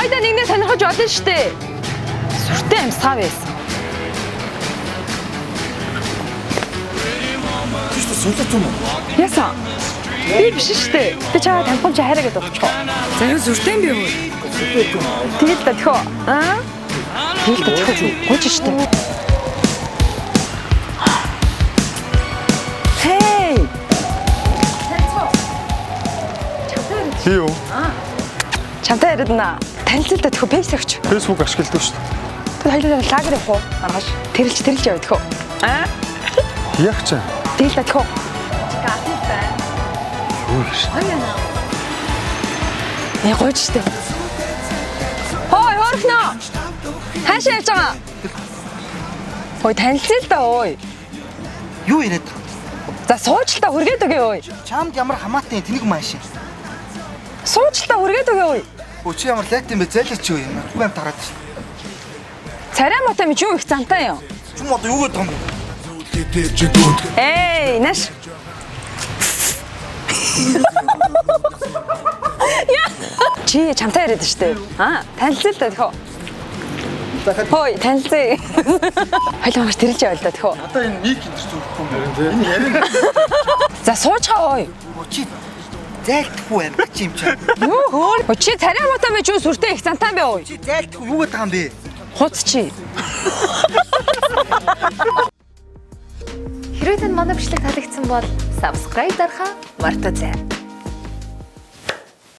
Хоёдаа нэгнээ сонирхож болно штэ. Сүртэй амьсгаа байсан. Тийш үү солиот юм уу? Яасан? Би биш штэ. Би чамаа танихгүй чи хайраа гэдээ очих. За юу сүртэй юм бэ юу? Тэгэл та тхөө. Аа? Тэгэл та тхөө. Гооч штэ. Хей! Би юу? Чамтай яриад наа. Танилцал та тхөө пейс өгч. Facebook ашигладаг шүү дээ. Тэр хоёулаа лагер явах уу? Маргааш. Тэрэлж тэрэлж яваа тхөө. Аа? Яг ч. Тэгэл та тхөө. Юу гэж. Э гооч штэ. Хой хөрхнөө. Хаашаа явж байгаа? Ой танилцъя л да ой. Юу яриад байгаа? За сууч л та хүргээд өгье ой. Чамд ямар хамаатай тэнэг мааш. Сууч л та хүргээд өгье ой. Өө чи ямар лайт юм бэ? Зайлаач юу юм? Надгүй амт хараад шин. Царай мотой ми юу их зантай юм. Чүм одоо юу гэдэг юм бэ? Эй, наш. Чи чамтай яриад штэ. Аа, танилцъя л да тэхөө. Хой, танилцъя. Хоёлаа маш тэрэлж яваа л да тэхөө. Одоо энэ мик энэ зүрхгүй юм байна. Энэ яриа. За суучгаа ой. Өө чи зайлтгүй юм чи юм чи. Юу хөөр? Ой, чи царай мотой ми юу сүртэй их зантай юм бэ ой. Чи зайлтгүй юу гэдэг юм бэ? Хуц чи. Хэрвээ танд манай бичлэг таалагдсан бол subscribe дарахаа мартаазай.